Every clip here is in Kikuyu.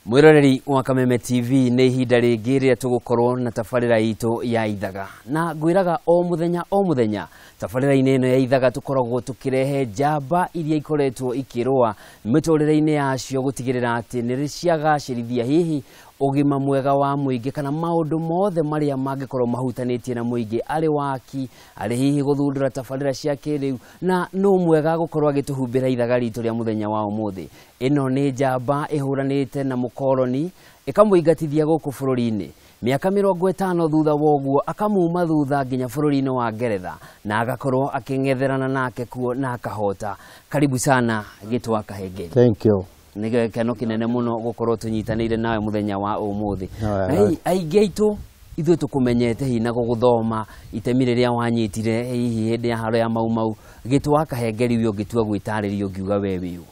Mwiroreri wa Kameme TV, nĩ ihinda rĩngĩ rĩrĩa tũgũkorwo na tabarĩra itũ ya Ithaga, na ngwĩraga o mũthenya o mũthenya tabarĩra-inĩ ĩno ya Ithaga tũkoragwo tũkĩrehe njamba iria ikoretwo ikĩrũa mĩtũrĩre-inĩ yacio gũtigĩrĩra atĩ nĩ ciagacĩrithia hihi ũgima mwega wa mũingĩ kana maũndũ mothe marĩa mangĩkorwo mahutanĩtie na mũingĩ, arĩ waki, arĩ hihi gũthundũra tabarĩra cia kĩrĩu, na nũ mwega gũkorwo agĩtũhumbĩra ithaga ritũ rĩa mũthenya wa ũmũthĩ. Ĩno nĩ njamba ĩhũranĩte na mũkoroni ĩkamũingatithia gũkũ bũrũri-inĩ mĩaka 50 thutha wa ũguo, akamuma thutha nginya bũrũri-inĩ wa Ngeretha na agakorwo akĩng'etherana nake kuo na akahota. Karibu sana Gĩtũ wa Kahengeri. Thank you. Nĩ gĩkeno kĩnene mũno gũkorwo tũnyitanĩire nawe mũthenya wa ũmũthĩ. Na aingĩ aitũ ithuĩ tũkũmenyete hihi na gũgũthoma itemi rĩrĩa wanyitire hihi hĩndĩ ya haro ya Mau Mau. Gĩtũ wa Kahengeri ũyũ ũngĩtua gwĩtarĩria ũngiuga we wĩ ũ?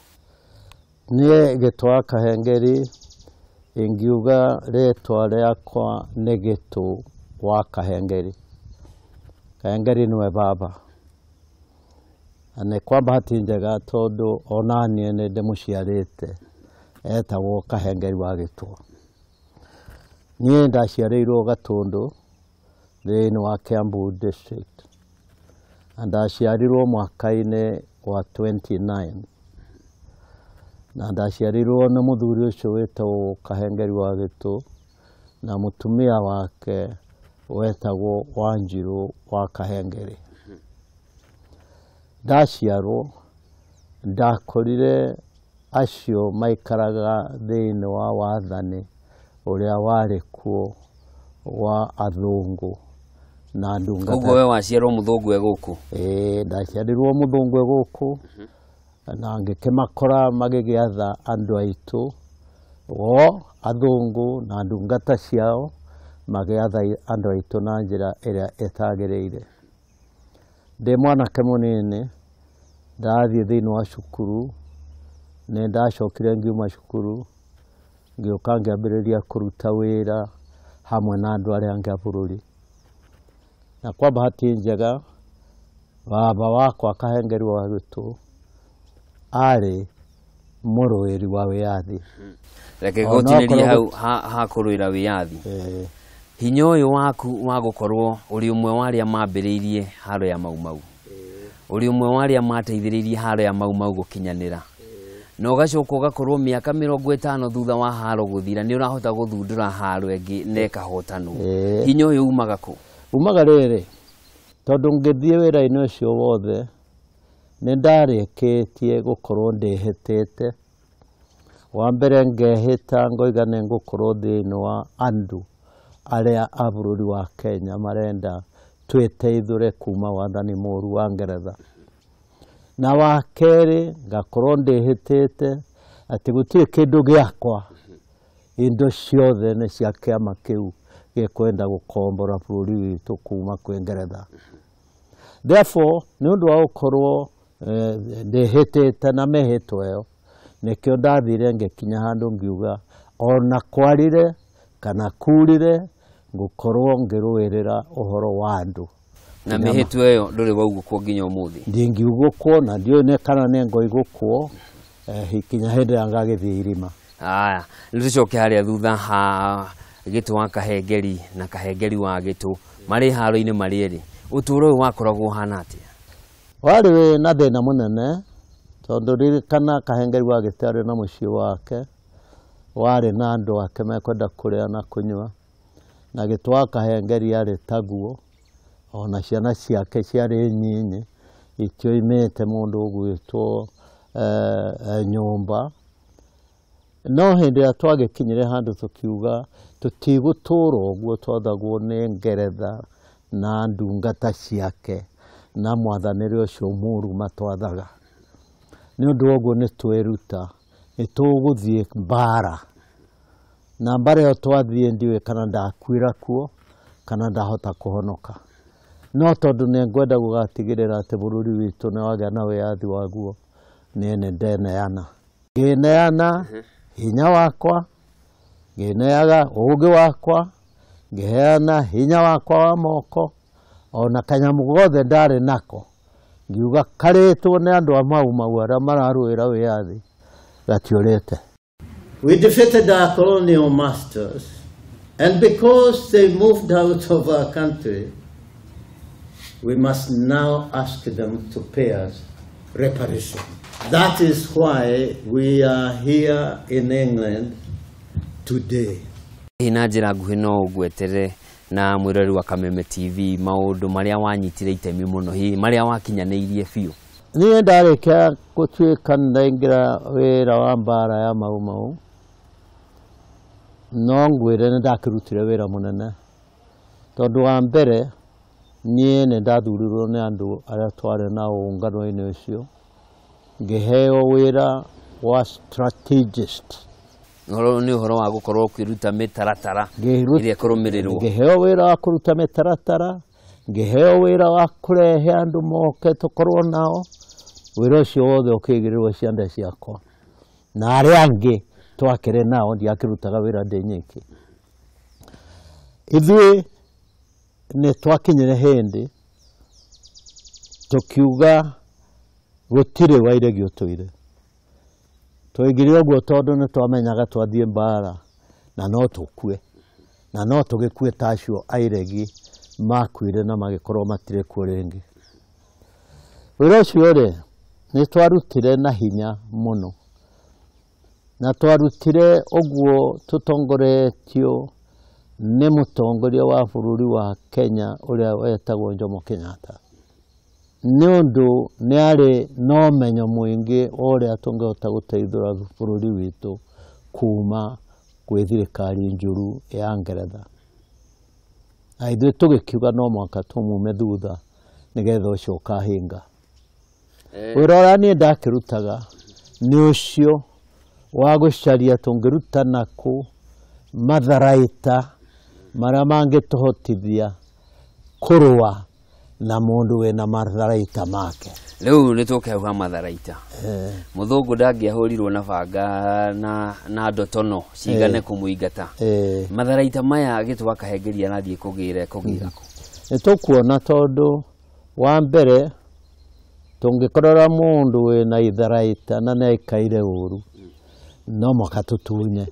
Niĩ Gĩtũ wa Kahengeri ingiuga rĩtwa rĩakwa nĩ Gĩtũ wa Kahengeri. Kahengeri nĩwe baba. Na nĩ kwa bahati njega tondũ onaniĩ nĩ ndĩmũciarĩte, etagwo Kahengeri wa Gĩtũ. Niĩ ndaciarĩirwo Gatũndũ thĩinĩ wa Kiambu district, na ndaciarirwo mwaka-inĩ wa 29, na ndaciarirwo nĩ mũthuri ũcio wĩtagwo Kahengeri wa Gĩtũ na mũtumia wake wetagwo Wanjirũ wa Kahengeri. Ndaciarwo ndakorire acio maikaraga thĩinĩ wa wathani ũrĩa warĩ kuo wa athũngũ na ndungata. Koguo we waciarwo mũthũngũ e gũkũ? Ĩĩ, ndaciarirwo mũthũngũ e gũkũ, na ngĩkĩmakora magĩgĩatha andũ aitũ o athũngũ na ndungata ciao magĩatha andũ aitũ na njĩra ĩrĩa ĩtagĩrĩire. Ndĩ mwanake mũnini ndathiĩ thĩinĩ wa cukuru, nĩ ndacokire ngiuma cukuru ngĩũka ngĩambĩrĩria kũruta wĩra hamwe na andũ arĩa angĩ a bũrũri. Na kwa bahati njega baba wakwa Kahengeri wa Gĩtũ arĩ mũrũĩri wa wĩyathi. Reke ngũtinĩrie hau ha kũrũĩra wĩyathi. Hinya ũyũ waku wa gũkorwo ũrĩ ũmwe wa arĩa mambĩrĩirie haro ya Mau Mau, ũrĩ ũmwe wa arĩa mateithĩrĩirie haro ya Mau Mau gũkinyanĩra, na ũgacoka ũgakorwo mĩaka 50 thutha wa haro gũthira nĩ ũrahota gũthundũra haro ĩngĩ na ĩkahotanwo. Hinya ũyũ umaga kũ? Umaga rĩrĩ, tondũ ngĩthiĩ wĩra-inĩ ũcio wothe nĩ ndarĩkĩtie gũkorwo ndĩhĩtĩte. Wa mbere ngehĩta ngoiga nĩ ngũkorwo thĩinĩ wa andũ arĩa a bũrũri wa Kenya marenda twĩteithũre kuma wathani mũru wa Ngeretha. Na wa kerĩ ngakorwo ndĩhĩtĩte atĩ gũtirĩ kĩndũ gĩakwa, indo ciothe nĩ cia kĩama kĩu gĩkwenda gũkombora bũrũri witũ kuma kwĩ Ngeretha. Therefore nĩ ũndũ wa gũkorwo ndĩhĩtĩte na mĩhĩtwa ĩyo, nĩkĩo ndathire ngĩkinya handũ ngiuga ona kwarire kana kurire ngũkorwo ngĩrũĩrĩra ũhoro wa andũ. Na mĩhĩtwa ĩyo ndũrĩ waugũkwo nginya ũmũthĩ? Ndingiugũkwo na ndiũĩ nĩ kana nĩ ngoigũkwo kinya hĩndĩ ĩrĩa ngagĩthiĩ irima. Aya, nĩ tũcoke harĩa thutha ha Gĩtũ wa Kahengeri na Kahengeri wa Gĩtũ marĩ haro-inĩ marĩ erĩ. Ũtũũro ũyũ wakoragwo ũhana atĩa? Warĩ na thĩna mũnene tondũ ririkana Kahengeri wa Gĩtũ arĩ na mũciĩ wake, warĩ na andũ ake mekwenda kũrĩa na kũnyua, na Gĩtũ wa Kahengeri arĩ taguo, ona ciana ciake ciarĩ nyinyi itioimĩte mũndũ ũgwĩtwo nyũmba. No hĩndĩ ĩrĩa twagĩkinyire handũ tũkiuga tũtigũtũra ũguo twathagwo nĩ Ngeretha na ndungata ciake na mwathanĩre ũcio mũru matwathaga. Nĩ ũndũ wa ũguo nĩ tweruta nĩ tũgũthiĩ mbara, na mbara ĩyo twathiĩ ndiũĩ kana ndakuĩra kuo kana ndahota kũhonoka, no tondũ nĩ ngwenda gũgatigĩrĩra atĩ bũrũri witũ nĩ wagĩa na wĩyathi waguo, niĩ nĩ ndeneana. Ngĩneana hinya wakwa, ngĩneaga ũũgĩ wakwa, ngĩheana hinya wakwa wa moko, ona kanyamũ gothe ndarĩ nako, ngiuga karĩtwo nĩ andũ a Mau Mau arĩa mararũĩra wĩyathi gatiũrĩte. We defeated our colonial masters, and because they moved out of our country, we must now ask them to pay us reparation. That is why we are here in England today. Hihi na njĩra nguhĩ no ũngwetere na mwĩroreri wa Kameme TV maũndũ marĩa wanyitire itemi mũno, hihi marĩa wakinyanĩirie biũ? Niĩ ndarĩkia gũtuĩka nĩndaingĩra wĩra wa mbara ya Mau Mau, no ngwĩre nĩ ndakĩrutire wĩra mũnene, tondũ wa mbere niĩ nĩ ndathurirwo nĩ andũ arĩa twarĩ nao ũngano-inĩ ũcio, ngĩheo wĩra wa strategist. Ũhoro nĩ ũhoro wa gũkorwo ũkĩruta mĩtaratara ĩrĩa ĩkũrũmĩrĩrwo. Ngĩheo wĩra wa kũruta mĩtaratara, ngĩheo wĩra wa kũrehe andũ moke tũkorwo nao, wĩra ũcio wothe ũkĩigĩrĩrwo ciande ciakwa, na arĩa angĩ twakĩrĩ nao ndiakĩrutaga wĩra ndĩ nyiki. Ithuĩ nĩ twakinyire hĩndĩ tũkiuga gũtirĩ wairegi ũtũire. Twaigire ũguo tondũ nĩ twamenyaga twathiĩ mbara na no tũkue, na no tũgĩkue ta acio airegi makuire na magĩkorwo matirĩ kuo rĩngĩ. Wĩra ũcio rĩ, nĩ twarutire na hinya mũno, na twarutire ũguo tũtongoretio nĩ mũtongoria wa bũrũri wa Kenya ũrĩa wetagwo Jomo Kenyatta, nĩ ũndũ nĩ arĩ na ũmenyo mũingĩ wa ũrĩa tũngĩhota gũteithũra bũrũri witũ kuma gwĩ thirikari njũru ya Ngeretha. Na ithuĩ tũgĩkiuga no mũhaka tũmume thutha nĩgetha ũcio ũkahinga. Wĩra ũrĩa niĩ ndakĩrutaga nĩ ũcio wa gũcaria tũngĩruta nakũ matharaita marĩa mangĩtũhotithia kũrũa na mũndũ wĩna matharaita make. Rĩu nĩ tũke hau ha matharaita. Mũthũngũ ndangĩahũrirwo na banga na ndotono cigane kũmũingata. Matharaita maya Gĩtũ wa Kahengeri arathiĩ kũgĩra kũgĩra kũ? Nĩ tũkuona tondũ wa mbere tũngĩkorora mũndũ wĩna itharaita na nĩ aikaire ũru, no mũhaka tũtunye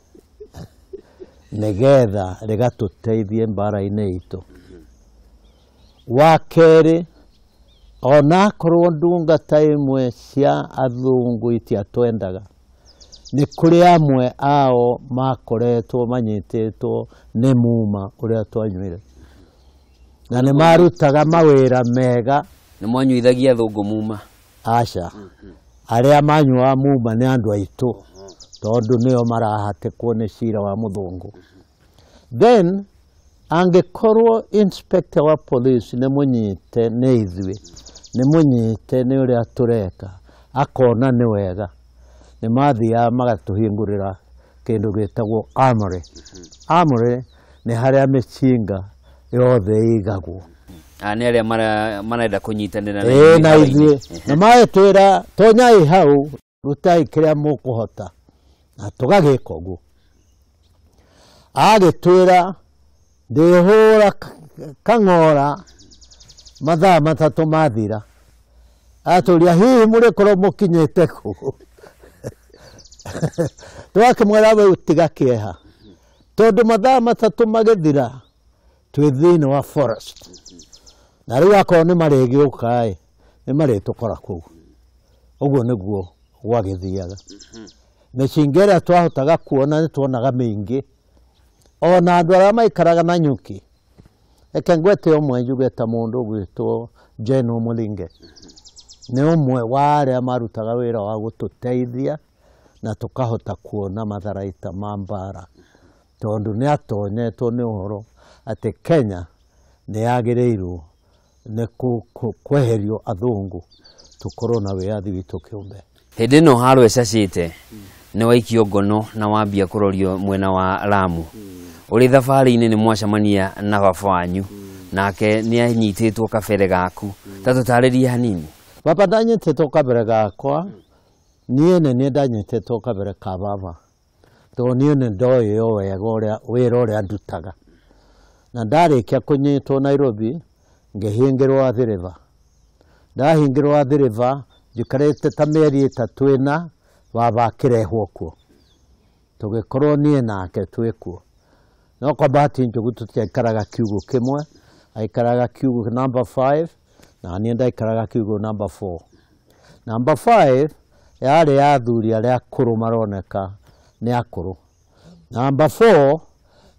nĩgetha rĩgatũteithie mbara-inĩ itũ. Wa kerĩ, onakorwo ndungata imwe cia athũngũ itiatwendaga, nĩ kũrĩ amwe ao makoretwo manyitĩtwo nĩ muma ũrĩa twanyuire, na nĩ marutaga mawĩra mega. Nĩ mwanyuithagia athũngũ muma? Aca, arĩa manyuaga muma nĩ andũ aitũ, tondũ nĩo marahatĩkwo nĩ cira wa mũthũngũ. Then angĩkorwo inspector wa police nĩ mũnyite nĩ ithuĩ, nĩ mũnyite nĩ ũrĩa tũreka, akona nĩ wega, nĩ mathiaga magatũhingũrĩra kĩndũ gĩtagwo armory. Armory nĩ harĩa mĩcinga yothe ĩigagwo. Nĩ arĩa marenda kũnyitanĩra na Ĩĩ, na ithuĩ. ithuĩ. Na magetwĩra tonyai hau, rutai kĩrĩa mũkũhota, na tũgagĩka ũguo. Agĩtwĩra ndĩhũra kang'ora mathaa matatũ mathira, atũria hihi mũrĩkorwo mũkinyĩte kũ? Twakĩmwĩra we tiga kĩeha, tondũ mathaa matatũ magĩthira twĩ thĩinĩ wa forest, na rĩu akorwo nĩ marĩgĩũka ĩ, nĩ marĩtũkora kũu. Ũguo nĩguo gwagĩthiaga. Mĩcinga ĩrĩa twahotaga kuona nĩ tuonaga mĩingĩ, ona andũ arĩa maikaraga na nyuki. Reke ngwete ũmwe njuge ta mũndũ ũgwĩtwo Jane Mũlinge, nĩ ũmwe wa arĩa marutaga wĩra wa gũtũteithia na tũkahota kuona matharaita ma mbara, tondũ nĩ atonyetwo nĩ ũhoro atĩ Kenya nĩ yagĩrĩirwo nĩ kweherio athũngũ tũkorwo na wĩyathi witũ kĩũmbe. Hĩndĩ ĩno haro ĩcacĩte nĩ waikio ngono na wambia kũrorio mwena wa Lamu. Ũrĩ thabarĩ-inĩ nĩ mwacemania na baba wanyu, nake nĩ anyitĩtwo kabere gaku. Ta tũtarĩrie hanini. Baba ndanyitĩtwo kabere gakwa, niĩ nĩ niĩ ndanyitĩtwo kabere ka baba, tondũ niĩ nĩ ndoĩ o wega wĩra ũrĩa ndutaga. Na ndarĩkia kũnyitwo Nairobi, ngĩhingĩrwo Athi River. Ndahingĩrwo Athi River, njikarĩte ta mĩeri 3 ĩna, baba akĩrehwo kuo. Tũgĩkorwo niĩ nake twĩ kuo, no kwa bahati njũgu tũtiaikaraga kiugũ kĩmwe. Aikaraga kiugũ number 5 na niĩ ndaikaraga kiugũ number 4. Number 5 yarĩ ya athuri arĩa akũrũ, maroneka nĩ akũrũ. Number 4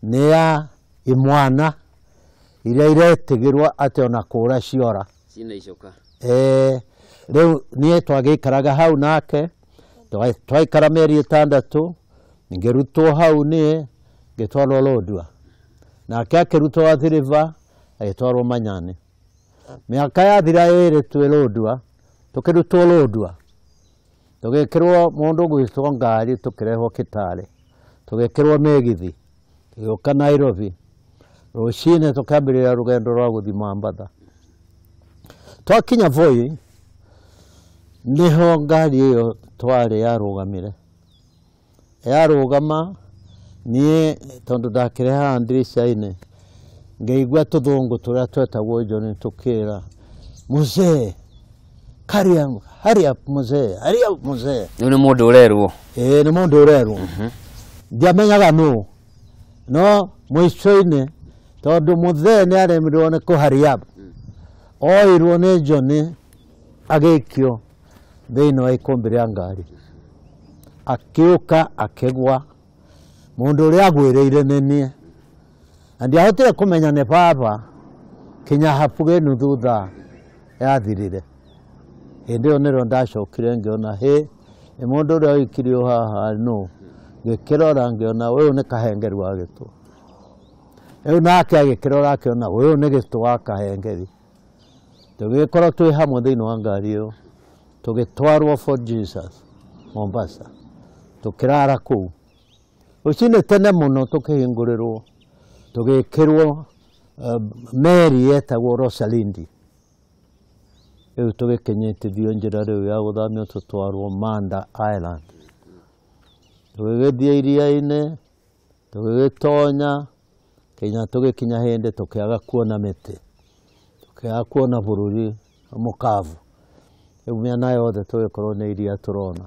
nĩ ya imwana iria iretigĩrwo atĩ ona kũra ciora. Cina icoka. Rĩu niĩ twagĩikaraga hau nake, twaikara mĩeri 6, ngĩrutwo hau niĩ ngĩtwarwo Lodwar, nake akĩrutwo Athi River agĩtwarwo Manyani. Mĩaka yathira 2 twĩ Lodwar, tũkĩrutwo Lodwar, tũgĩkĩrwo mũndũ gwĩtwo ngari, tũkĩrehwo Kitale, tũgĩkĩrwo mĩgithi, tũgĩũka Nairobi. Rũcinĩ tũkambĩrĩria rũgendo rwa gũthiĩ Mombatha. Twakinya Voi niho ngari ĩyo twarĩ yarũgamire. Yarũgama, niĩ tondũ ndakĩrĩ haha ndirica-inĩ, ngĩigua tũthũngũ tũrĩa twetagwo John tũkĩra, "Mzee, hurry up, hurry up mzee, hurry up mzee." Rĩu nĩ mũndũ ũrerwo. Ĩĩ, nĩ mũndũ ũrerwo. Ndiamenyaga nũ, no mũico-inĩ tondũ mũthee nĩ aremirwo nĩ kũ hurry up, oirwo nĩ John agĩikio thĩinĩ wa ikũmbĩ rĩa ngari, akĩũka akĩgwa. Mũndũ ũrĩa agwĩrĩire nĩ niĩ, na ndiahotire kũmenya nĩ baba kinya hakuhĩ nuthu thaa yathirire. Hĩndĩ ĩyo nĩrĩo ndacokire ngĩona, hĩ, nĩ mũndũ ũrĩa ũikirio haha nũ? Ngĩkĩrora ngĩona ũyũ nĩ Kahengeri wa Gĩtũ. Rĩu nake agĩkĩrora akĩona ũyũ nĩ Gĩtũ wa Kahengeri. Tũgĩkorwo twĩ hamwe thĩinĩ wa ngari ĩyo, tũgĩtwarwo Fort Jesus Mombasa, tũkĩrara kũu. Rũcinĩ tene mũno tũkĩhingũrĩrwo, tũgĩkĩrwo meri yetagwo Rosalindi. Rĩu tũgĩkĩnyitithio njĩra rĩu ya gũthamio tũtwarwo Manda Island. Tũgĩgĩthiĩ iria-inĩ, tũgĩgĩtonya kinya tũgĩkinya hĩndĩ tũkĩaga kuona mĩtĩ, tũkĩaga kuona bũrũri mũkavu. Rĩu mĩena yothe tũgĩkorwo nĩ iria tũrona.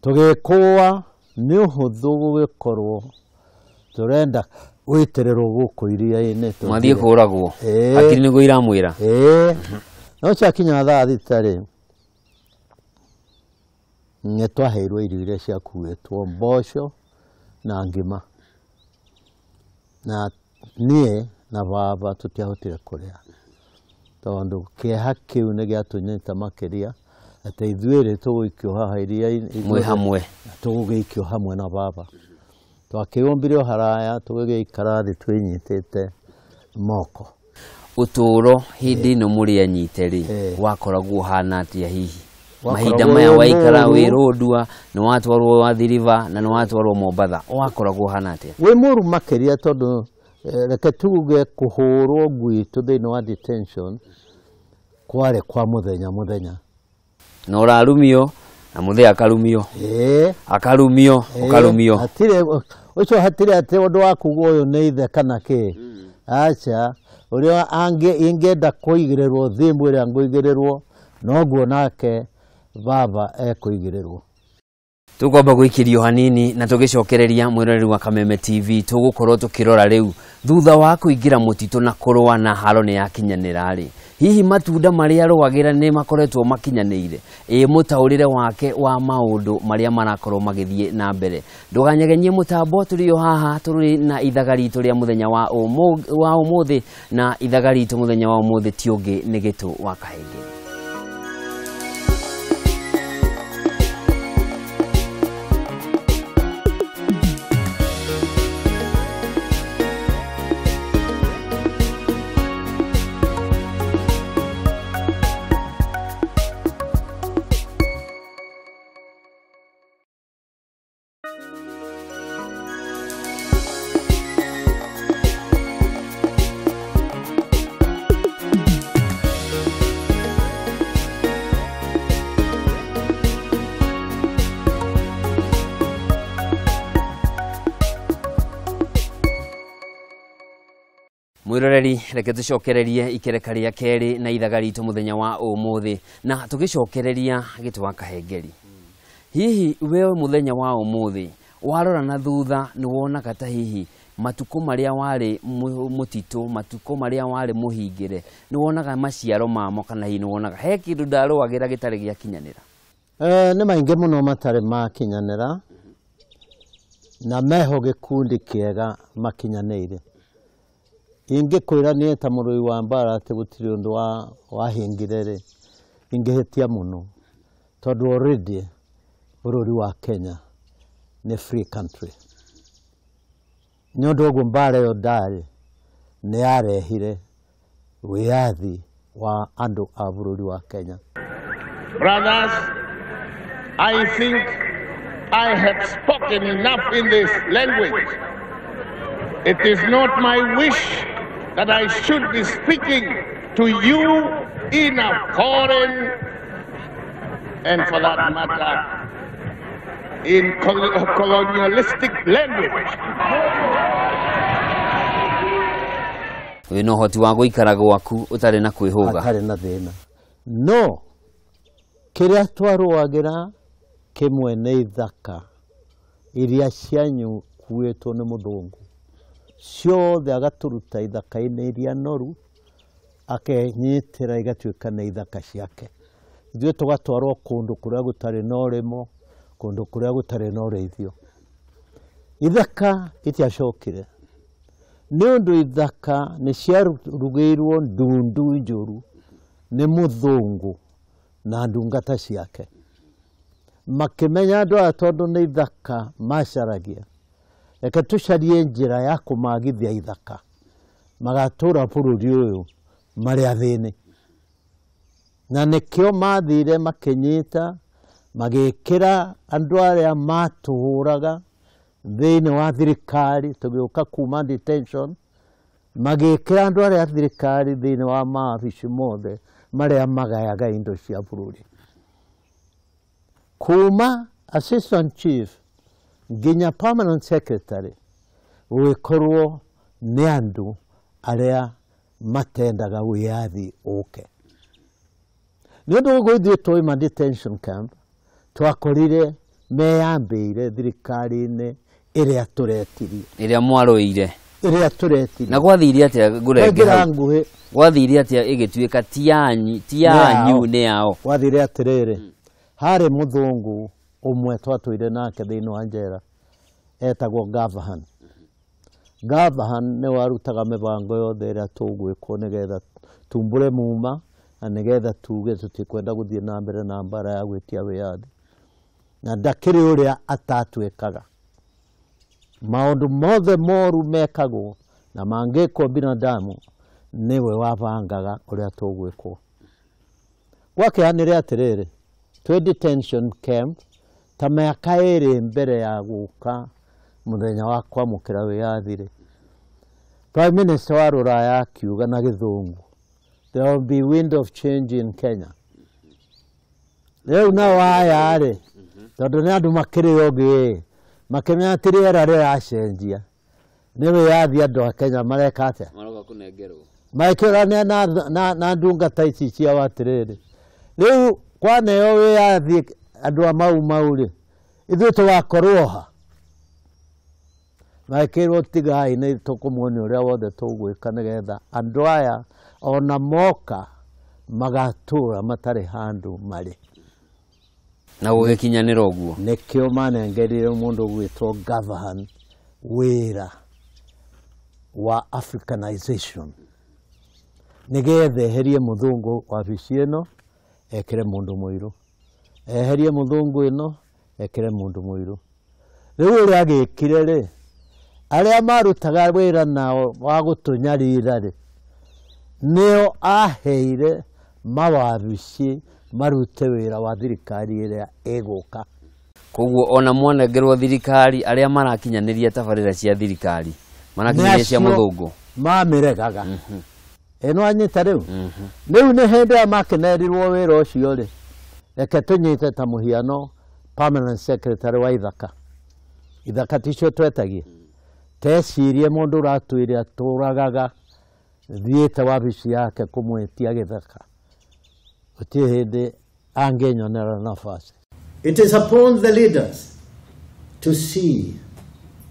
Tũgĩkũa nĩ ũhũthũ gũgĩkorwo tũrenda gwĩtĩrĩrwo gũkũ iria-inĩ. Mwathiĩ kũragwo. Hakiri nĩguo iramwĩra. Ĩĩ, no ciakinya thaa 6 rĩ, nĩ twaheirwo irio iria ciakuĩtwo, mboco na ngima, na niĩ na baba tũtiahotire kũrĩa tondũ kĩeha kĩu nĩ gĩatũnyita makĩria atĩ ithuĩ tũgũikio haha iria-inĩ mwĩ hamwe, tũgũgĩikio hamwe na baba. Twakĩũmbire o haraya, tũgĩgĩikara thĩ twĩnyitĩte moko. Ũtũũro hĩndĩ ĩno mũrĩ anyite rĩ, wakoragwo ũhana atĩa hihi mahinda maya waikara wĩ Lodwar, nĩ watwarwo Athi River na nĩ watwarwo Mombatha, wakoragwo ũhana atĩa? Wĩ mũru makĩria tondũ reke tuge kũhũrwo gwitũ thĩinĩ wa detention kwarĩ kwa mũthenya mũthenya. Na ũrarumio na mũthee akarumio, akarumio, ũkarumio. Hatirĩ ũcio, hatirĩ atĩ ũndũ wa kuga ũyũ nĩ ithe kana kĩ, aca. Ũrĩa ingĩenda kũigĩrĩrwo thimũ ĩrĩa ngũigĩrĩrwo, noguo nake baba ekũigĩrĩrwo. Tũkwamba gwĩkĩrio hanini na tũgĩcokereria, mwĩroreri wa Kameme TV, tũgũkorwo tũkĩrora rĩu thutha wa kũingĩra mũtitũ na kũrũa na haro nĩ yakinyanĩra rĩ, hihi matunda marĩa arũagĩra nĩ makoretwo makinyanĩire? Ĩ mũtaũrĩre wake wa maũndũ marĩa marakorwo magĩthiĩ na mbere? Ndũganyegenyie mũtambo, tũrĩ o haha, tũrĩ na ithaga ritũ rĩa mũthenya wa ũmũthĩ, na ithaga ritũ mũthenya wa ũmũthĩ ti ũngĩ nĩ Gĩtũ wa Kahengeri. Mwiroreri, reke tucokererie ikereka rĩa kerĩ na ithaga ritũ mũthenya wa ũmũthĩ, na tũgĩcokereria Gĩtũ wa Kahengeri. Hihi we mũthenya wa ũmũthĩ Warora na thutha nĩ wonaga ta hihi matukũ marĩa warĩ mũtitũ, matukũ marĩa warĩ mũhingĩre, nĩ wonaga maciaro mamo, kana hihi nĩ wonaga he kĩndũ ndarũagĩra gĩtarĩ gĩakinyanĩra? Nĩ maingĩ mũno matarĩ makinyanĩra, na meho gĩkundi kĩega makinyanĩire. Ingĩkwĩra niĩ ta mũrũi wa mbara atĩ gũtirĩ ũndũ wahingire rĩ, ingĩhĩtia mũno, tondũ already bũrũri wa Kenya nĩ free country. Nĩ ũndũ ũguo mbara ĩyo ndarĩ nĩ yarehire wĩyathi wa andũ a bũrũri wa Kenya. Brothers, I think I have spoken enough in this language. It is not my wish that I should be speaking to you in a foreign, and for that matter, in colonialistic language. Wĩna ũhoti wa gũikara gwaku ũtarĩ na kwĩhũga. Hatarĩ na thĩna. No kĩrĩa twarũagĩra kĩmwe nĩ ithaka iria cianyukuĩtwo nĩ mũthũngũ, ciothe agatũruta ithaka-inĩ iria noru, akenyitĩra igatuĩka nĩ ithaka ciake. Ithuĩ tũgatwarwo kũndũ kũrĩa gũtarĩ na ũrĩmo, kũndũ kũrĩa gũtarĩ na ũrĩithio. Ithaka itiacokire, nĩ ũndũ ithaka nĩ ciarugĩirwo ndundu njũru nĩ mũthũngũ na ndungata ciake. Makĩmenya andũ aya tondũ nĩ ithaka macaragia, reke tũcarie njĩra ya kũmagithia ithaka, magatũra bũrũri ũyũ marĩ athĩni. Na nĩkĩo mathire makĩnyita, magĩkĩra andũ arĩa matũhũraga thĩinĩ wa thirikari, tũgĩũka kuma detention, magĩkĩra andũ arĩa a thirikari thĩinĩ wa mawabici mothe marĩa magayaga indo cia bũrũri. Kuma assistant chief nginya permanent secretary gũgĩkorwo nĩ andũ arĩa matendaga wĩyathi ũke. Nĩ ũndũ ũguo ithuĩ twauma detention camp twakorire meyambĩire thirikari-inĩ ĩrĩa tũretirie. Ĩrĩa mwarũĩire. Ĩrĩa tũretirie. Na gwathire atĩa ngũrenge Twaingĩra hau? nguhĩ. Gwathire atĩa ĩgĩtuĩka ti yanyu, ti yanyu nĩ yao? Gwathire atĩrĩrĩ, harĩ mũthũngũ ũmwe twatũire nake thĩinĩ wa njera etagwo Gavahan. Gavahan nĩ warutaga mĩbango yothe ĩrĩa tũgwĩkwo nĩgetha tumbũre muma na nĩgetha tuge tũtikwenda gũthiĩ na mbere na mbara ya gwĩtia wĩyathi. Na ndakĩrĩ ũrĩa atatwĩkaga. Maũndũ mothe moru mekagwo na mangĩkwo binadamu nĩwe wabangaga ũrĩa tũgwĩkwo. Gwakĩhanire atĩrĩrĩ, twĩ detention camp ta mĩaka ĩrĩ mbere ya gũka mũthenya wa kwamũkĩra wĩyathi rĩ, Prime Minister wa Rũraya akiuga na gĩthũngũ, there will be wind of change in Kenya. Rĩu nao aya rĩ, tondũ nĩ andũ makĩrĩ ogĩ, makĩmenya atĩ rĩera rĩracenjia, nĩ wĩyathi andũ a Kenya mareka atĩa? Maroka kũnengerwo. Makĩũrania na ndungata ici ciao atĩrĩrĩ, rĩu kwaneo wĩyathi andũ a Mau Mau rĩ, ithuĩ tũgakorwo ha? Makĩrwo tigai nĩ tũkũmuonia ũrĩa wothe tũgwĩka nĩgetha andũ aya ona moka magatũra matarĩ handũ marĩ. Na gũgĩkinyanĩra ũguo. Nĩkĩo manengerire mũndũ ũgwĩtwo Gavahan wĩra wa Africanization, nĩgetha eherie mũthũngũ wabici ĩno ekĩre mũndũ mũirũ, eherie mũthũngũ ĩno ekĩre mũndũ mũirũ. Rĩu ũrĩa agĩkire rĩ, arĩa marutaga wĩra nao wa gũtũnyarira rĩ, nĩo aheire mawabici marute wĩra wa thirikari ĩrĩa ĩgũka. Koguo ona mwanengerwo thirikari arĩa marakinyanĩria tabarĩra cia thirikari marakinyanĩria cia Nĩ acio mũthũngũ mamĩregaga. Ĩno anyita rĩu. Rĩu nĩ hĩndĩ ĩrĩa makenerirwo wĩra ũcio rĩ, reke tũnyite ta mũhiano permanent secretary wa ithaka. Ithaka ticio twetagia. Tecirie mũndũ ũratwĩre atũragaga thiĩte wabici yake kũmwĩtia gĩthaka. Gũtirĩ hĩndĩ angĩnyonera nafasi. It is upon the leaders to see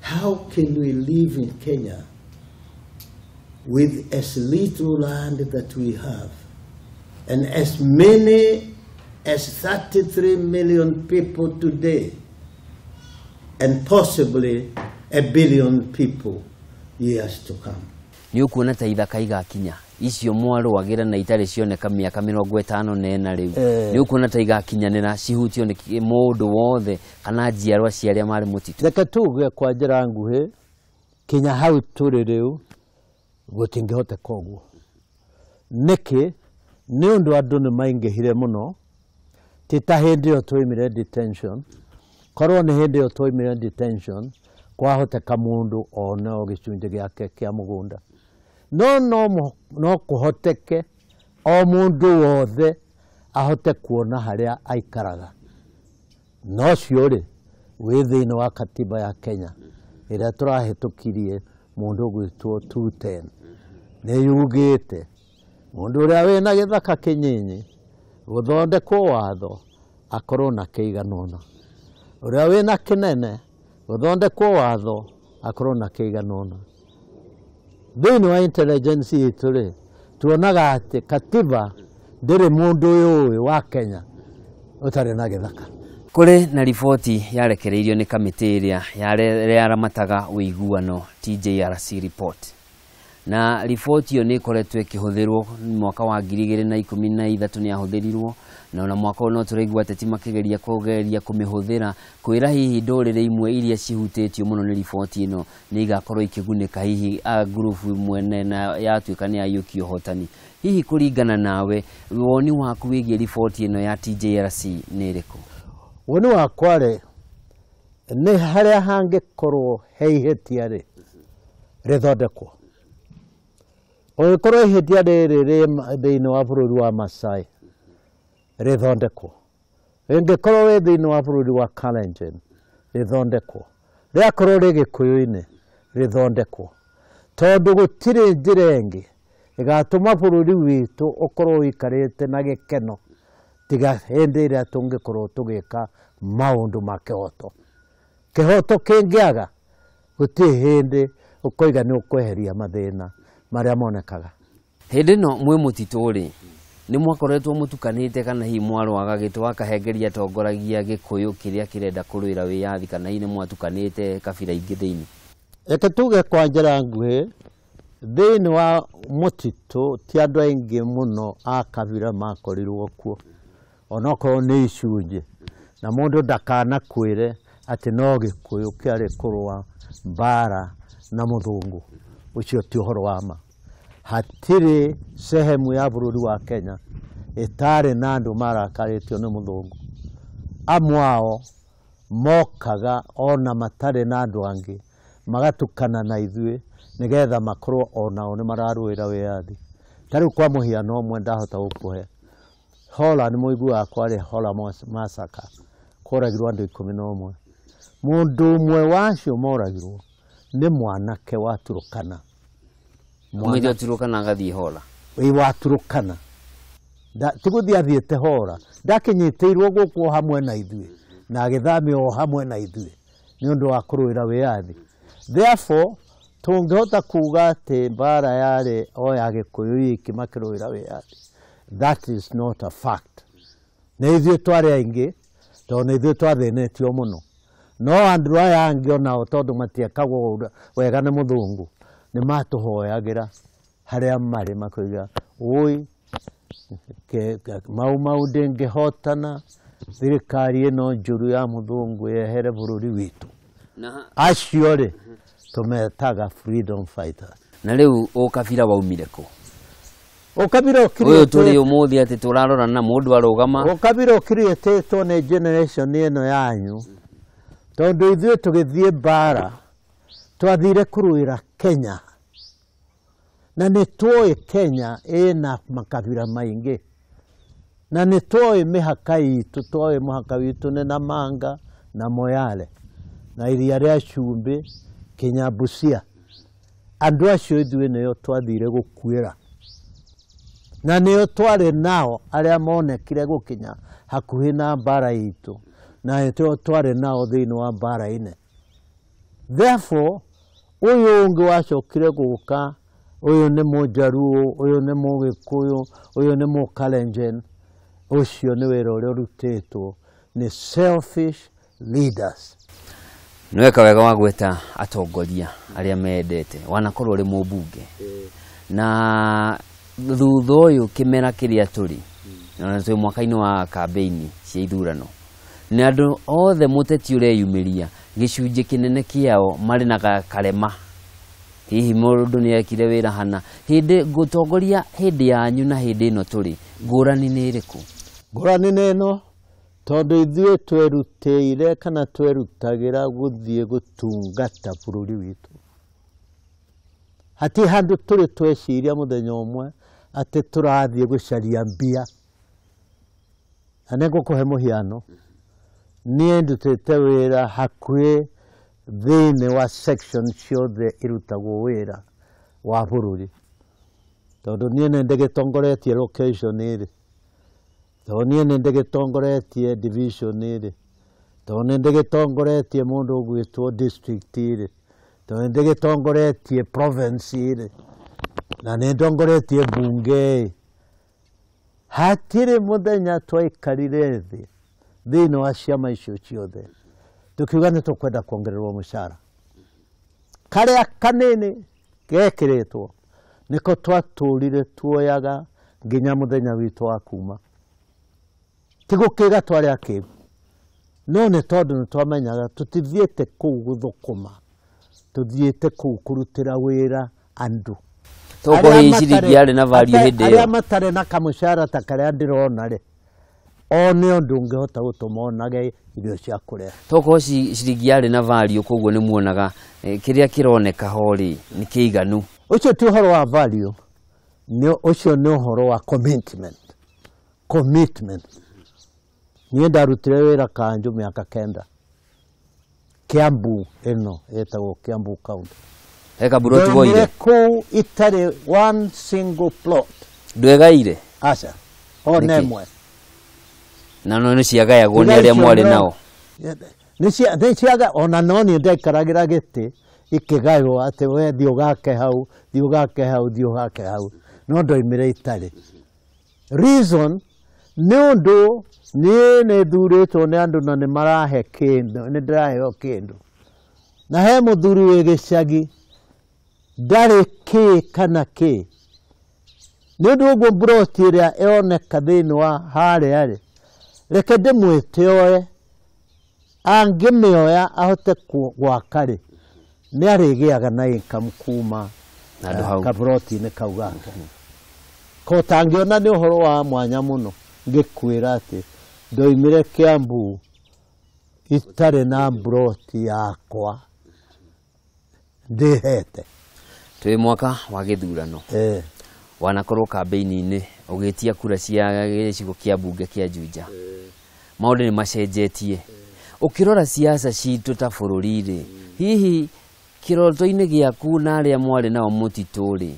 how can we live in Kenya with as little land that we have and as many as 33 million people today and possibly a billion people years to come. Nĩ ũkuona ta ithaka igakinya icio mwarũagĩra na itarĩ cioneka mĩaka 54 rĩu, nĩ ũkuona ta igakinyanĩra cihutio nĩ mũndũ wothe kana njiarwa cia arĩa marĩ mũtitũ? Reke tuge kwa njĩra nguhĩ, kinya hau tũrĩ rĩu gũtingĩhoteka ũguo. Nĩkĩ? Nĩ ũndũ andũ nĩ maingĩhire mũno, ti ta hĩndĩ ĩyo twaumire detention. Korwo nĩ hĩndĩ ĩyo twaumire detention, kwahoteka mũndũ one o gĩcunjĩ gĩake kĩa mũgũnda. No no kũhoteke o mũndũ wothe ahote kuona harĩa aikaraga. No ũcio rĩ, wĩ thĩinĩ wa katiba ya Kenya ĩrĩa tũrahĩtũkirie mũndũ ũgwĩtwo 210, nĩ yugĩte mũndũ ũrĩa wĩna gĩthaka kĩnyinyi gũthondekwo watho akorwo na kĩigana ũna, ũrĩa wĩna kĩnene gũthondekwo watho akorwo na kĩigana ũna. Thĩinĩ wa intelligence itũ rĩ, tuonaga atĩ katiba ndĩrĩ mũndũ ũyũ wa Kenya ũtarĩ na gĩthaka. Kũrĩ na riboti yarekereirio nĩ kamĩtĩ ĩrĩa yaramataga ũiguano, TJRC report, na riboti ĩyo nĩ ĩkoretwo ĩkĩhũthĩrwo mwaka wa 2013, nĩ yahũthĩrirwo na ona mwaka ũyũ no tũraigua ateti makĩgeria kũgeria kũmĩhũthĩra kwĩra hihi ndũrĩrĩ imwe iria cihutĩtio mũno nĩ riboti ĩno nĩ igakorwo ikĩgunĩka, hihi a ngurubu imwe na yatuĩka nĩ yaiyũkia ũhotani. Hihi kũringana nawe, woni waku wĩgiĩ riboti ĩno ya TJRC nĩ ĩrĩkũ? Woni wakwa rĩ, nĩ harĩa hangĩkorwo he ihĩtia rĩ, rĩthondekwo. Ũngĩkorwo ihĩtia rĩrĩ rĩ thĩinĩ wa bũrũri wa Masai, rĩthondekwo. Rĩngĩkorwo wĩ thĩinĩ wa bũrũri wa Kalenjin, rĩthondekwo. Rĩakorwo rĩ Gĩkũyũ-inĩ, rĩthondekwo. Tondũ gũtirĩ njĩra ĩngĩ ĩgatũma bũrũri witũ ũkorwo ũikarĩte na gĩkeno tiga hĩndĩ ĩrĩa tũngĩkorwo tũgĩka maũndũ ma kĩhoto. Kĩhoto kĩngĩaga, gũtirĩ hĩndĩ ũkoiga nĩ ũkweheria mathĩna marĩa monekaga. Hĩndĩ ĩno mwĩ mũtitũ rĩ, nĩ mwakoretwo mũtukanĩte kana hihi mwarũaga gĩtũ akahengeria atongoragia Gĩkũyũ kĩrĩa kĩrenda kũrũĩra wĩyathi, kana hihi nĩ mwatukanĩte kabira ingĩ thĩinĩ? Reke tuge kwa njĩra nguhĩ, thĩinĩ wa mũtitũ ti andũ aingĩ mũno a kabira makorirwo kuo, onokorwo nĩ icunjĩ, na mũndũ ndakanakwĩre atĩ no Gĩkũyũ kĩarĩ kũrũa mbara na mũthũngũ. Ũcio ti ũhoro wa ma. Hatirĩ sehemu ya bũrũri wa Kenya ĩtarĩ na andũ marakarĩtio nĩ mũthũngũ. Amwe ao mokaga ona matarĩ na andũ angĩ, magatukana na ithuĩ nĩgetha makorwo onao nĩ mararũĩra wĩyathi. Ta rĩu kwa mũhiano ũmwe ndahota gũkũhe, Hola nĩ mũiguaga kwarĩ Hola massacre, kworagirwo andũ 11. Mũndũ ũmwe wacio moragirwo nĩ mwanake wa Turukana. Mũndũ wa Turukana agathiĩ Hola? Ĩ, wa Turukana. Ti gũthiĩ athiĩte Hola, ndakinyitĩirwo gũkũ o hamwe na ithuĩ na agĩthamio o hamwe na ithuĩ nĩ ũndũ wa kũrũĩra wĩyathi. Therefore, tũngĩhota kuga atĩ mbara yarĩ o ya Gĩkũyũ iki makĩrũĩra wĩyathi, that is not a fact. Nĩ ithuĩ twarĩ aingĩ tondũ nĩ ithuĩ twathĩnĩtio mũno, no andũ aya angĩ onao tondũ matiekagwo wega nĩ mũthũngũ, nĩ matũhoyagĩra harĩa marĩ makoiga ũi Mau Mau ndĩngĩhotana, thirikari ĩno njũru ya mũthũngũ yehere bũrũri witũ. Acio rĩ tũmetaga freedom fighters. Na rĩu ũkabira waumire kũ? Ũkabira ũyũ tũrĩ ũmũthĩ atĩ tũrarora na mũndũ arũgama. Ũkabira ũkiriĩtĩtwo nĩ generation ĩno yanyu, tondũ ithuĩ tũgĩthiĩ mbara twathire kũrũĩra Kenya, na nĩ tũĩ Kenya ĩna makabira maingĩ, na nĩ tũĩ mĩhaka itũ, tũĩ mũhaka witũ nĩ Namanga na Moyale na iria rĩa Cumbĩ kinya Busia. Andũ acio ithuĩ nĩo twathire gũkuĩra, na nĩo twarĩ nao arĩa monekire gũkinya hakuhĩ na mbara itũ, na nĩo twarĩ nao thĩinĩ wa mbara ine. Therefore ũyũ ũngĩ wacokire gũka, ũyũ nĩ Mũjaruo, ũyũ nĩ Mũgĩkũyũ, ũyũ nĩ Mũkalenjin, ũcio nĩ wĩra ũrĩa ũrutĩtwo nĩ selfish leaders. Nĩ weka wega wa gweta atongoria arĩa mendete wanakorwo ũrĩ mũmbunge na thutha ũyũ kĩmera kĩrĩa tũrĩ na twĩ mwaka-inĩ wa kambĩini cia ithurano, nĩ andũ othe mũteti ũreyumĩria gĩcunjĩ kĩnene kĩao marĩ na karema, hihi mũndũ nĩ ekire wĩra hana hĩndĩ ngũtongoria hĩndĩ yanyu na hĩndĩ ĩno tũrĩ, ngũrani nĩ ĩrĩkũ? Ngũrani nĩ ĩno, tondũ ithuĩ twerutĩire kana twerutagĩra gũthiĩ gũtungata bũrũri witũ. Hatirĩ handũ tũrĩ tweciria mũthenya ũmwe atĩ tũrathiĩ gũcaria mbia. Na nĩ ngũkũhe mũhiano, niĩ ndutĩte wĩra hakuhĩ thĩinĩ wa section ciothe irutagwo wĩra wa bũrũri, tondũ niĩ nĩ ndĩgĩtongoretie location ĩrĩ, tondũ niĩ nĩ ndĩgĩtongoretie division ĩrĩ, tondũ nĩ ndĩgĩtongoretie mũndũ ũgwĩtwo district ĩrĩ, tondũ nĩ ndĩgĩtongoretie province ĩrĩ, na nĩ ndongoretie bunge ĩ. Hatirĩ mũthenya twaikarire thĩ thĩinĩ wa ciama icio ciothe tukiuga nĩ tũkwenda kuongererwo mũcara. Karĩa kanini gekĩrĩtwo nĩko twatũrire tuoyaga nginya mũthenya witũ wa kuma. Ti gũkĩga twarĩ akĩgu, no nĩ tondũ nĩ twamenyaga tũtithiĩte kũu gũthũkũma, tũthiĩte kũu kũrutĩra wĩra andũ. Tokorwo hihi ciringi yarĩ na value hĩndĩ ĩyo. Arĩa matarĩ na kamũcara ta karĩa ndĩrona rĩ, one ũndũ ũngĩhota gũtũma onage irio cia kũrĩa. Tokorwo ciringi yarĩ na value, koguo nĩ muonaga kĩrĩa kĩroneka ho rĩ nĩ kĩiganu. Ũcio ti ũhoro wa value, ũcio nĩ ũhoro wa commitment. Commitment. Niĩ ndarutire wĩra kanjũ mĩaka 9 Kiambu ĩno ĩtagwo Kiambu County. He kaburoti woire? Ndoimire kũu itarĩ one single plot. Ndwegaire? Aca, ona Nĩkĩ? ĩmwe. Na no nĩ ciagayagwo nĩ arĩa mwarĩ nao? Nĩ ciaga, ona no niĩ ndaikaragĩra gĩtĩ ikĩgaywo atĩ we thiĩ ũgake hau, thiĩ ũgake hau, thiĩ ũgake hau, no ndoimire itarĩ. Reason nĩ ũndũ niĩ nĩ thurĩtwo nĩ andũ na nĩ marahe kĩndũ, nĩ ndĩraheo kĩndũ. Na he mũthuri wĩ gĩcagi ndarĩ kĩ kana kĩ. Nĩ ũndũ ũguo mburoti ĩrĩa ĩroneka thĩinĩ wa harĩa rĩ, reke ndĩmwĩte oe, angĩmĩoya ahote gwaka rĩ, nĩ arĩgĩaga na income kuma Handũ hau. kaburoti-inĩ kau gake. Ko tangĩona nĩ ũhoro wa mwanya mũno ngĩkwĩra atĩ ndoimire Kiambu itarĩ na mburoti yakwa ndĩhete. Twĩ mwaka wa gĩthurano. Wanakorwo kambĩini-inĩ ũgĩtia kura cia gĩcigo kĩa mbunge kĩa Juja. Maũndũ nĩ macenjetie. Ũkĩrora siasa citũ ta bũrũri rĩ, hihi kĩroto-inĩ gĩaku na arĩa mwarĩ nao mũtitũ rĩ,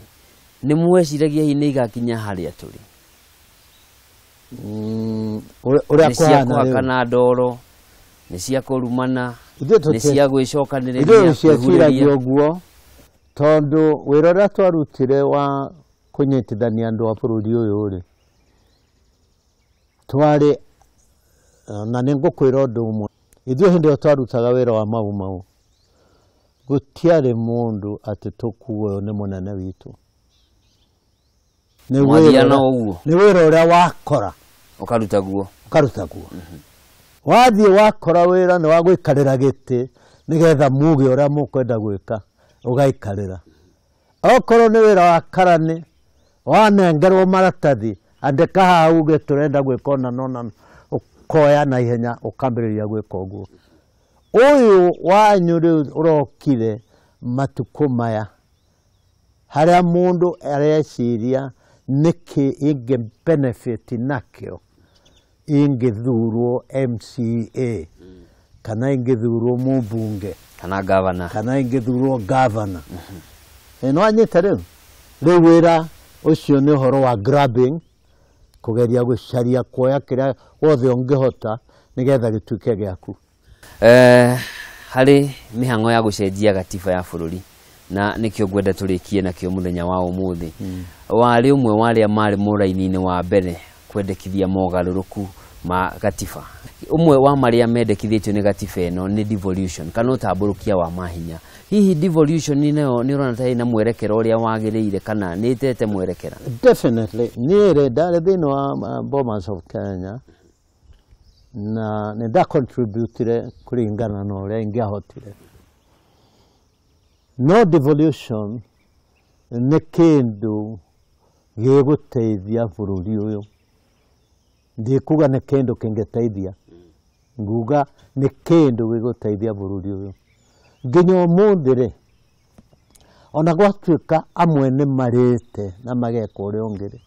nĩ mweciragia hihi nĩ igakinya harĩa tũrĩ? Ũrĩa Nĩ cia kũhana rĩu. kũhakana ndoro, nĩ cia kũrumana, Ithuĩ nĩ cia gwĩcokanĩrĩria, Ithuĩ tũtieciragia kwĩhurĩria. ũguo, tondũ wĩra ũrĩa twarutire wa kũnyitithania andũ a bũrũri ũyũ rĩ, twarĩ, na nĩ ngũkwĩra ũndũ ũmwe, ithuĩ hĩndĩ ĩyo twarutaga wĩra wa Mau Mau, gũtiarĩ mũndũ atĩ tũkuoyo nĩ mũnene witũ. Nĩ Mwathiaga na ũguo? Wĩra ũrĩa wakora. Ũkaruta guo. Ũkaruta guo. Wathiĩ wakora wĩra nĩ wa gũikarĩra gĩtĩ nĩgetha muge ũrĩa mũkwenda gwĩka, ũgaikarĩra. Okorwo nĩ wĩra wa karani, wanengerwo maratathi, andĩka haha uge tũrenda gwĩka ũna na ũna, ũkoya na ihenya ũkambĩrĩria gwĩka ũguo. Ũyũ wanyu rĩu ũrokire matukũ maya, harĩa mũndũ areciria nĩkĩ ingĩ benefit nakĩo ingĩthurwo MCA kana ingĩthurwo mũmbunge kana gavana kana ingĩthurwo gavana. No anyite rĩu. Rĩu wĩra ũcio nĩ ũhoro wa grabbing, kũgeria gũcaria kuoya kĩrĩa wothe ũngĩhota nĩgetha gĩtuĩke gĩaku. Harĩ mĩhang'o ya gũcenjia gatiba ya bũrũri, na nĩkĩo ngwenda tũrĩkie nakĩo mũthenya wa ũmũthĩ, warĩ ũmwe wa arĩa marĩ mũraini-inĩ wa mbere kwendekithia mogarũrũku ma gatiba. Ũmwe wa marĩa mendekithĩtio nĩ gatiba ĩno nĩ devolution kana ũtambũrũkia wa mahinya. Hihi devolution nayo nĩ ũrona ta ĩna mwerekera ũrĩa wagĩrĩire kana nĩ ĩtete mwerekera? Definitely. Niĩ rĩ, ndarĩ thĩinĩ wa Bomas of Kenya na nĩ ndacontributire kũringana na ũrĩa ingĩahotire. No devolution nĩ kĩndũ gĩgũteithia bũrũri ũyũ. Ndikuga nĩ kĩndũ kĩngĩteithia, nguga nĩ kĩndũ gĩgũteithia bũrũri ũyũ. Nginya ũmũthĩ rĩ, ona gwatuĩka amwe nĩ marĩte na mageka ũrĩa ũngĩ rĩ,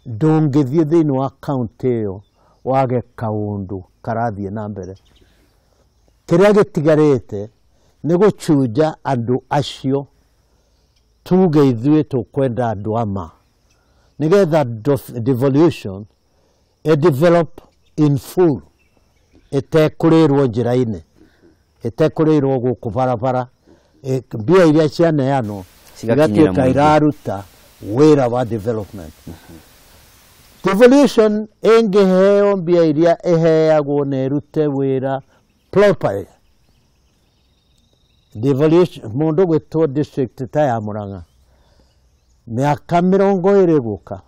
ndũngĩthiĩ thĩinĩ wa kaũntĩ ĩyo wage kaũndũ karathiĩ na mbere. Kĩrĩa gĩtigarĩte nĩ gũchunja andũ acio, tuge ithuĩ tũkwenda andũ ama, nĩgetha devolution ĩ develop in full, ĩtekũrĩrwo njĩra-inĩ, ĩtekũrĩrwo gũkũ barabara, mbia iria cianeanwo cigakinyĩra igatuĩka mũingĩ. Iraruta wĩra wa development. Devolution ĩngĩheo mbia iria ĩheagwo na ĩrute wĩra properly, devolution mũndũ gwĩtwo district ta ya Murang'a mĩaka 20 gũka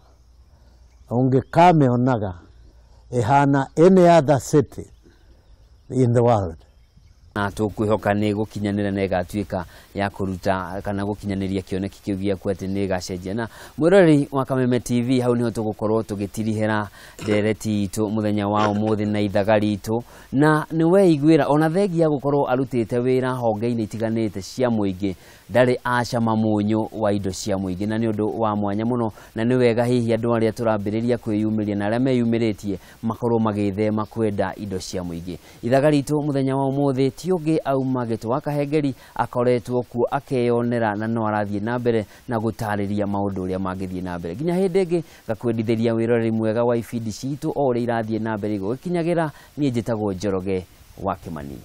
ũngĩkamĩonaga ĩhana any other city in the world. Na tũkwĩhoka nĩ gũkinyanĩra na ĩgatuĩka ya kũruta kana gũkinyanĩria kĩoneki kĩu gĩaku atĩ nĩ ĩgacenjia. Na mwĩroreri wa Kameme TV, hau nĩho tũgũkorwo tũgĩtirihĩra ndereti itũ mũthenya wa ũmũthĩ na ithaga ritũ, na nĩ weiguĩra ona thengia gũkorwo arutĩte wĩra honge-inĩ itiganĩte cia mũingĩ, ndarĩ acama mũnyũ wa indo cia mũingĩ, na nĩ ũndũ wa mwanya mũno, na nĩ wega hihi andũ arĩa tũrambĩrĩria kwĩyumĩria na arĩa meyumĩrĩtie makorwo magĩthema kwenda indo cia mũingĩ. Ithaga ritũ mũthenya wa ũmũthĩ ti ũngĩ auma Gĩtũ wa Kahengeri, akoretwo kuo akeyonera na no arathiĩ na mbere na gũtarĩria maũndũ ũrĩa mangĩthiĩ na mbere. Nginya hĩndĩ ĩngĩ, ngakwendithĩria wĩroreri mwega wa ibindi citũ o ũrĩa irathiĩ na mbere igũgĩkinyagĩra. Niĩ njĩtagwo Njoroge wa Kĩmani.